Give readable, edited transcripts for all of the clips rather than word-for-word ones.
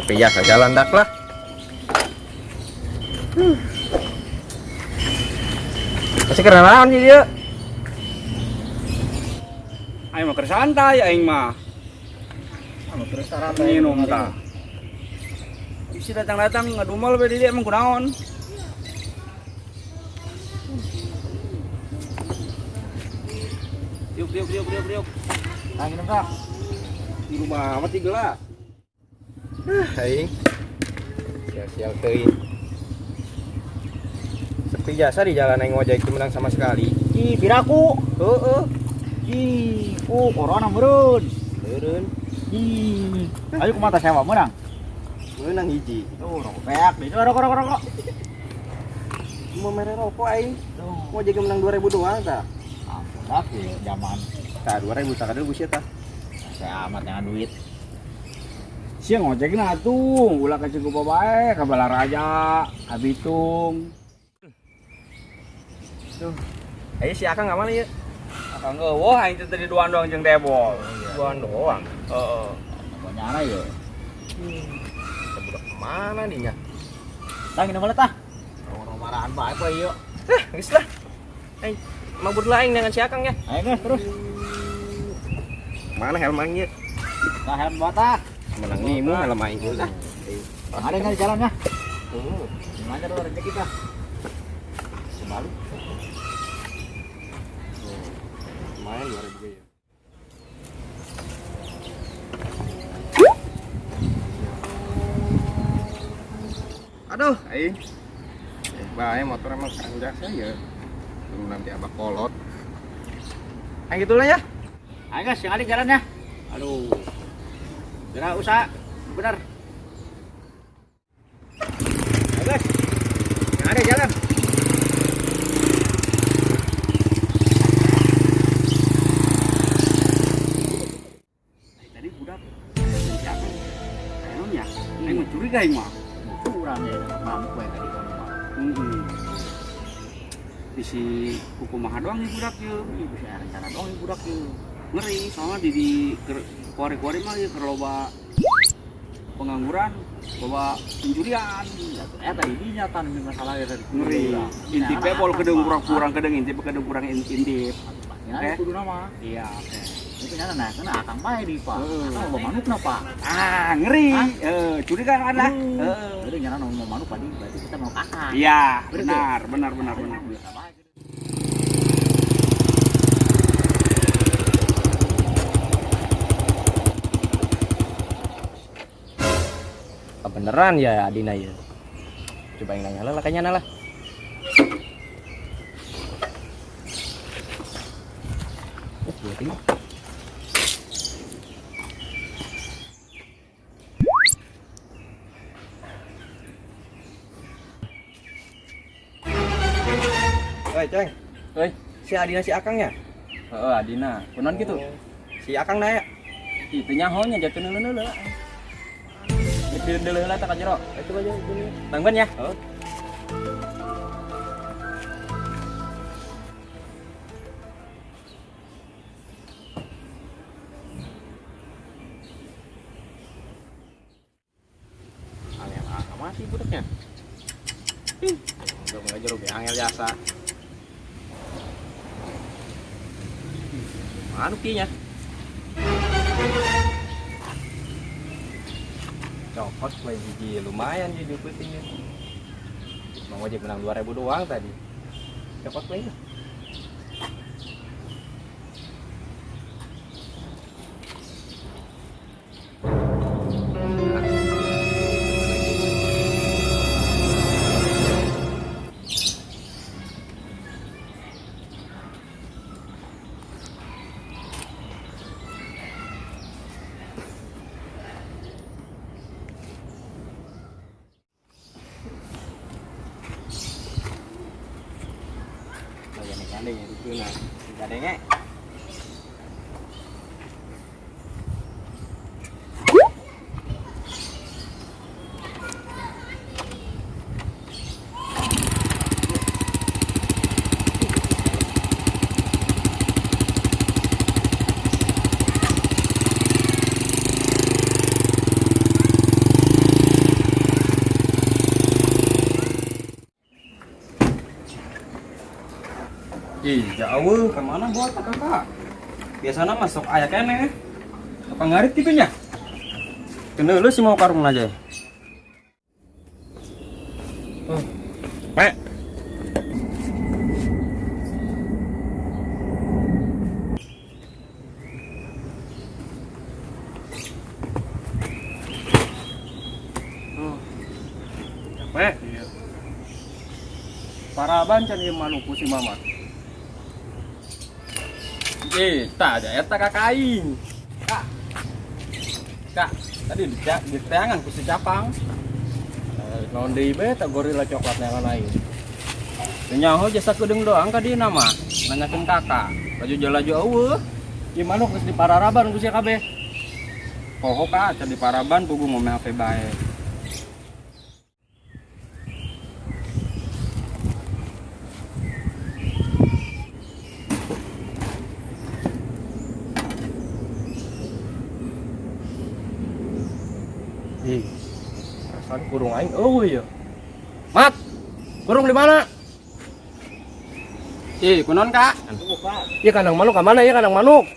Sepi jasa jalan dak lah. Masih kenalan sih dia. Aing mah keur santai aing mah. Terus sarata. Minum tah. Isi datang-datang ngadumal we di dieu emang kunaon. Yuk, yuk, yuk, yuk, yuk. Nah, minum kak. Di rumah amat gelas. Aing. Sial-sial teuing. Sepi jasa di jalan aing ngojek teu menang sama sekali. Ih, piraku. Heeh. Ih, oh corona meureun. Meureun. Ih, ayo kumaha sewa meunang? Meunang hiji. Tuh, rokok peak deh. Coba rokok, rokok, rokok. Mau mere rokok aing. Tuh. Ngojek menang 2000 doang tah. Ampun dah, ya, zaman. Tah 2000 tah kadeu busia tah. Saya amat yang duit. Sia ngojekna atuh, ulah ka Cikupa bae, ka Balaraja, ka Bitung. Tuh. Ayo si Akang nggak mana ya? Akang eueuh aing teh tadi duaan doang jeung Debol. Duaan doang. Heeh. Pokoknya ya. Kita budak kemana dinya? Tah, minum boleh tah. Rokok marahan bae poe ieu. Eh, geus lah. Aing mabur lah aing dengan si Akang ya. Ayo guys, terus. Mana helm aing ieu? Tah, helm buat tah. Menang nimu helm aing geus lah. Ada nggak di jalan ya? Hmm. Gimana dulu rezeki kita? Kembali. Lumayan 2000 ya. Aduh, aing. Bae motor emang keren jasa ya. Belum nanti abah kolot. Aing gitulah ya. Ayo guys, yang ada jalannya. Aduh. Kira usaha benar. Ayo guys. Yang ada jalan. Tadi budak siapa? Kayaknya, aing mah curiga aing mah. Kurang ya, mampu ya tadi kamu mah. Heeh. Bisi kumaha doang ieu budak ieu. Ih, bisa rencana doang ieu budak ieu. Ngeri, soalnya di kuari-kuari mah ieu keur loba pengangguran, loba pencurian. Eh tadi dinya tan ini masalah ya tadi. Ngeri. Intip we pol kedeung kurang-kurang kedeung intip kedeung kurang intip. Ya, kudu nama. Iya, oke. Itu nyana nah, kena akang bae di Pak. Heeh. Akang loba manukna, Pak. Ah, ngeri. Hah? Curiga kan lah. Heeh. Jadi nyana mau manuk tadi, berarti kita mau kakak. Iya, Bener benar, benar, benar, benar. Biasa bae. Beneran ya Adina ya. Coba yang nanya lah kayaknya lah. Dua, tiga. Oi, Ceng. Oi. Si Adina si Akang ya? Heeh, Adina. Kunaon kitu? Si Akang nanya. Itu nyaho nya jatuh neuleuh-neuleuh. Deuleuh heula tah ka jero. Itu aja itu. Tangguan ya. Oh. Angel amat sih budaknya. Ih, udah mulai jeruk ya, angel jasa. Mana kinya? Cokot kue hiji lumayan jadi putingnya. Mau wajib menang 2000 doang tadi. Cokot kue itu. Nah, Ih, jauh kemana buat kakak? Biasanya masuk aya keneh. Apa ngarit gitu nya? Kena lu sih mau karung aja. Pak. Capek. Iya. Paraban can ieu manuk ku si Mama. Eh, tak ada eta kakak aing. Kak. Kak, tadi di teangan ku si Capang. Naon deui bae ta gorila coklat neangan aing. Teu nyaho jasa kedeung doang ka dieu mah. Nanyakeun kakak. Laju laju eueuh. Ieu manuk geus dipararaban ku sia kabeh. Poho kak, can di paraban pugu ngomeh HP bae. Ih. Perasaan kurung aing eueuh ya. Mat. Kurung di mana? Ih, kunaon kak? Iya kandang manuk ka mana? Iya kandang manuk.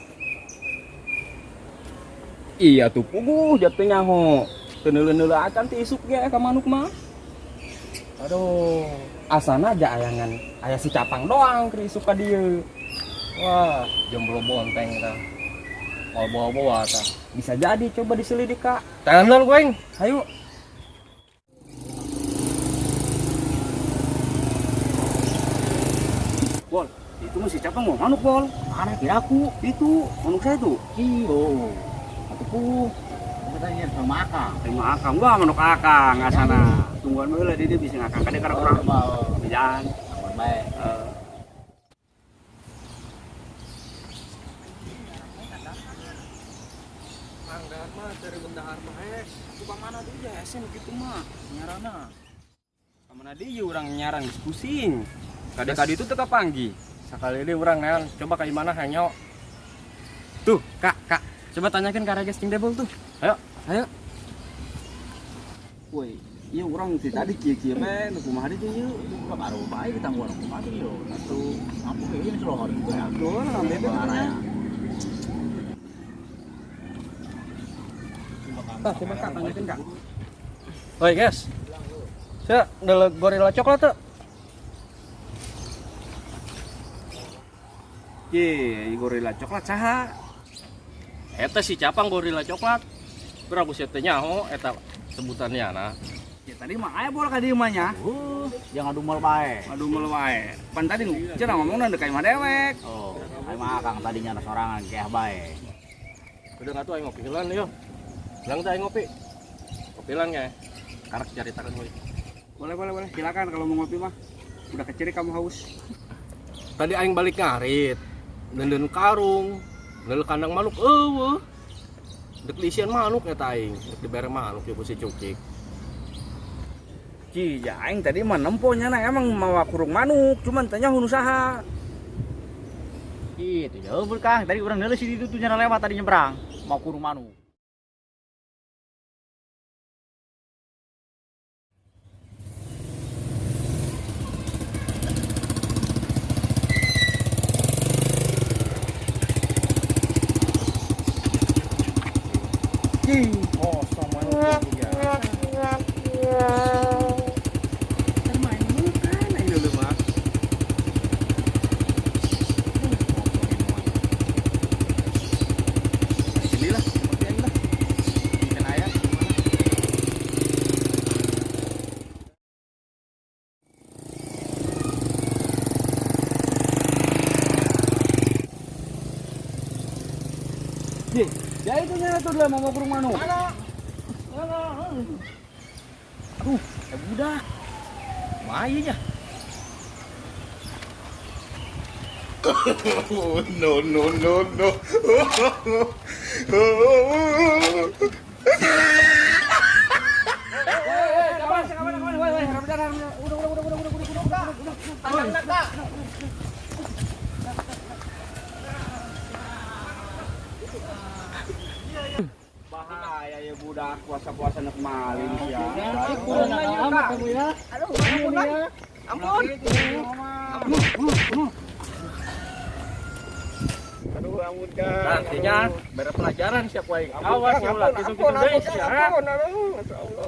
Iya tuh puguh jatuh nyaho. Teu neuleuh-neuleuh acan ti isuk ge ka manuk mah. Aduh. Asana aja ayangan aya si Capang doang keur isuk ka dieu. Wah, jomblo bonteng ta. Mau bawa-bawa ta. Bisa jadi coba diselidik kak. Tangan gue aing. Ayo. Bol, itu mah si Capang mau manuk, Bol. Mana kira aku? Itu manuk saya tuh. Iyo. Atuh ku. Katanya sama akang. Terima akang, wah manuk akang asana. Tungguan bae lah dia bisa ngakang kade karena kurang bejaan. Aman bae. Eh, Mang Dharma cari bendahar mah es. Tukang mana tuh ya esen gitu mah nyarana. Kamana deui urang nyaran geus pusing. Kade-kade itu tetap panggi. Sakali ini urang nean coba ka imana hanyo. Tuh, Kak, Kak. Coba tanyakan ke Reges King Debol tuh. Ayo. Ayo. Woi, iya urang ti tadi kieu-kieu bae nu kumaha deui ieu. Itu baru bae ditangguhan kumaha tuh yo. Atuh mampu ge ieu selohor gitu ya. Tuh, lah bebek Araya. Tah, coba Kak tanyakan Kak. Oi guys. Sia, ndelok gorila coklat tuh. Ye, gorila coklat saha? Eta si Capang gorila coklat. Berapa sia teh nyaho eta sebutannya nah. Ya tadi mah aya bola ka dieu mah nya. Jangan dumel bae. Aduh melu wae. Pan tadi cenah ngomongna deuk ka imah dewek. Oh, aing mah akang tadinya na sorangan keah bae. Udah ngatuh aing ngopi heula yo. Bilang teh aing ngopi. Ngopi lan ya. Karek caritakeun we. Boleh, boleh, boleh. Silakan kalau mau ngopi mah. Udah keciri kamu haus. Tadi aing balik ngarit. Neundeun karung, neuleuh kandang manuk eueuh. Dek diisian manuk eta aing, dek dibere manuk ieu ku si Cukik. Ci, ya aing tadi mah nempo nya na emang mawa kurung manuk, cuman tanya hunu saha. Itu jauh Kang. Tadi urang neuleuh si ditu tuh nyana lewat tadi nyebrang. Mau kurung manuk. Kosong manuk ya. Termain bukan aing dulu mah. Inilah, seperti aing lah. Ikan ayam gimana? Ya itu nya tuh lah mau kurung manuk. Aduh, eh budak. Mayanya. No, no, no, no. Udah. Bahaya ya budak puasa-puasa nak maling ya. Aduh, ampun. Ampun. Ampun. Ampun, Kang. Nantinya bere pelajaran siap aing. Ampun, Awas Kang, ya ulah ampun, gitu-gitu ampun, deui ampun, sia. Kang, ampun, aduh, Masya Allah.